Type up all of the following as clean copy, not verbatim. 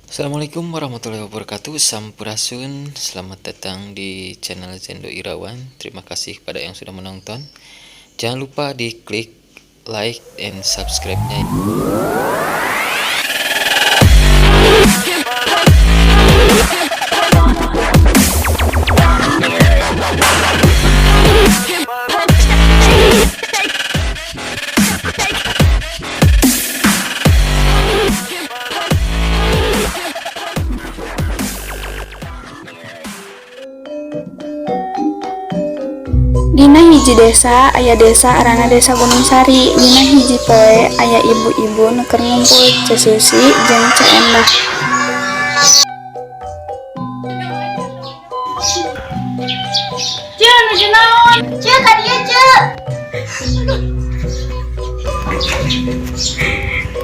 Assalamualaikum warahmatullahi wabarakatuh. Sampurasun. Selamat datang di channel Zendo Irawan. Terima kasih kepada yang sudah menonton. Jangan lupa diklik like and subscribe-nya. Dina hiji desa aya desa aranna Desa Gunung Sari. Dina hiji poe aya ibu-ibu nu keur ngumpul, Ceu Susi jeung Ceu Endah. Ceu, nuju naon? Ceu, ka dieu, Ceu.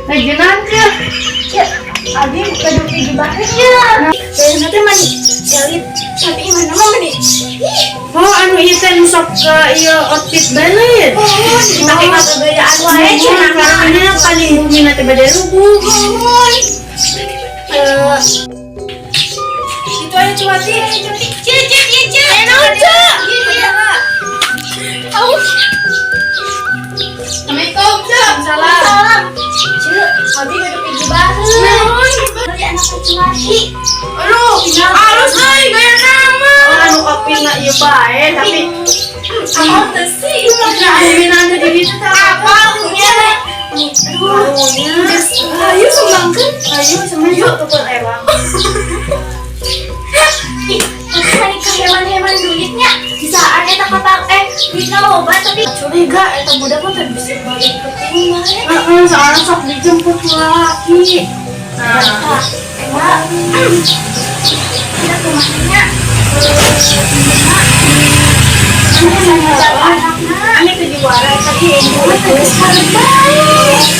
Nuju naon, Ceu? Ceu, abi gaduh gigibaheun ye. Gayana teh mani elit, tapi imahna mah mani. Ih, Oh, anu ieu teh nu sok ke ieu outfit balik. Oh, dipake kagayaan wae cenah. Karena paling bumi teh bade rubuh. Muhun. Eh, Itu aya Cuati. Ceu, Ceu, ieu, Ceu. Eh, naon, Ceu? Ieu, ieu. Au. Assalamualaikum, Ceu. Salam. Salam. Ceu, abi gaduh gigibaheun. Naon? Beli anak Cuati. Aduh, halus euy gaya nama. Oh, anu outfitna ieu bae, tapi Apa teh sih? nah, anu minana di ditu teh apa? Nya. Aduh, Ayo sumbangkeun. Ayo sumbang yuk tukun ewang. Ih, tapi mani kaheman-heman duitnya. Bisaan eta kotak duitna loba, tapi Curiga eta budak mah teh bisa balik penting bae. Heeh, soalnya sok dijemput laki. Nah, Eta kita kumahnya anakna. Ini ke juara eta ieu. Mah teu geus hareup bae.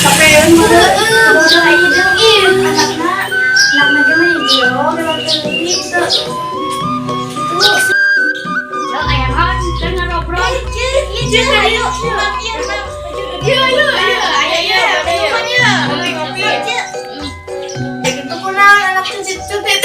Kapeun. Heeh, bodoh aya deui ih anakna. Anakna ge mah hijau, memang teuing teu. Gitu. Ya, aya naon teu ngarobrol? Ceu, ieu Ceu, ayo. Ieu, Iya, iya, iya, aya ieu, minuman ieu. Ngopi, ngopi. Ceu. Ya gitu kunaon anak cucu teh.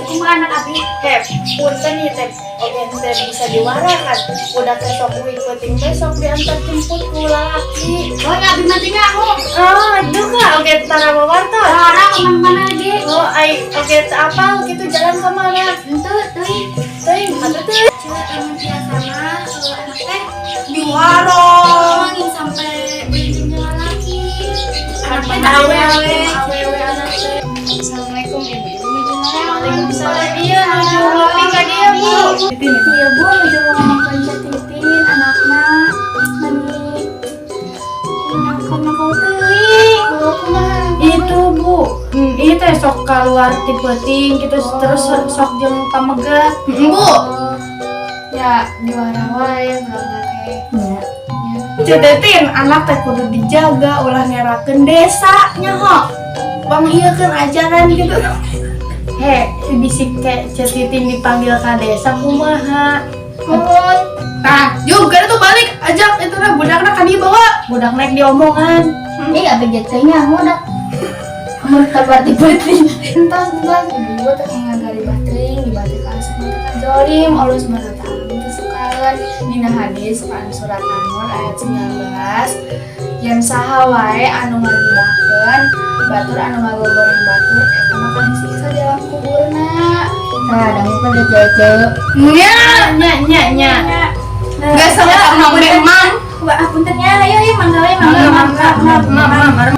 Kumaha anak abi? Heh, punten ieu teh. Oge teh bisa diwarakan. Budak teh sok uih peuting teh sok diantar jemput ku lalaki. Oh, ya abi mah teh nyaho. Oh, duka oge tara wawartos. Tara kemana-mana ge. Oh, ai oge teu apal gitu jalan ke mana? Henteu teuing. Teuing, atuh teuing. Ceu, emang biasa mah anak teh Di warung. ngomongin sampai benci lalaki. Anak teh Awewe, awewe anak teh. Assalamualaikum, ibu-ibu nuju naon? Waalaikumsalam. Iya, nuju ngopi ka dieu, Bu. Iya, Bu, nuju ngomongkeun Ceu Titin, anakna mani nakal-nakal teuing. Oh, kumaha? Itu, Bu. Ieu teh sok keluar ti peuting gitu terus sok jeung pameget. Bu. Ya, juara wae budak teh. Nya. Ceu Titin, anak teh kudu dijaga ulah ngerakeun desa nya ho. Bang ieu kan ajaran gitu. He, bisik ke Ceu Titin dipanggil ka desa kumaha? Muhun. Nah, juga tuh balik ajak itu lah budakna ka dieu bawa. Budak naik diomongan. Ih, abi ge teh nyaho da. Mun kabar di peuting. Entos, entos, ibu teh ngagaribah teuing, gibah teh kaasup teh kajolim, Allah Subhanahu wa taala teu sukaeun. Dina hadis Quran surat An-Nur ayat 19, yen saha wae anu ngagibahkeun batur anu ngagogoreng batur eta mah disiksa di alam kuburna. Nah, dangukeun deh, Ceu. Nya, nya, nya, nya. Enggak salah sama memang. Wah, punten nya, ayo ayo mangga we, mangga. Mangga, mangga, mangga.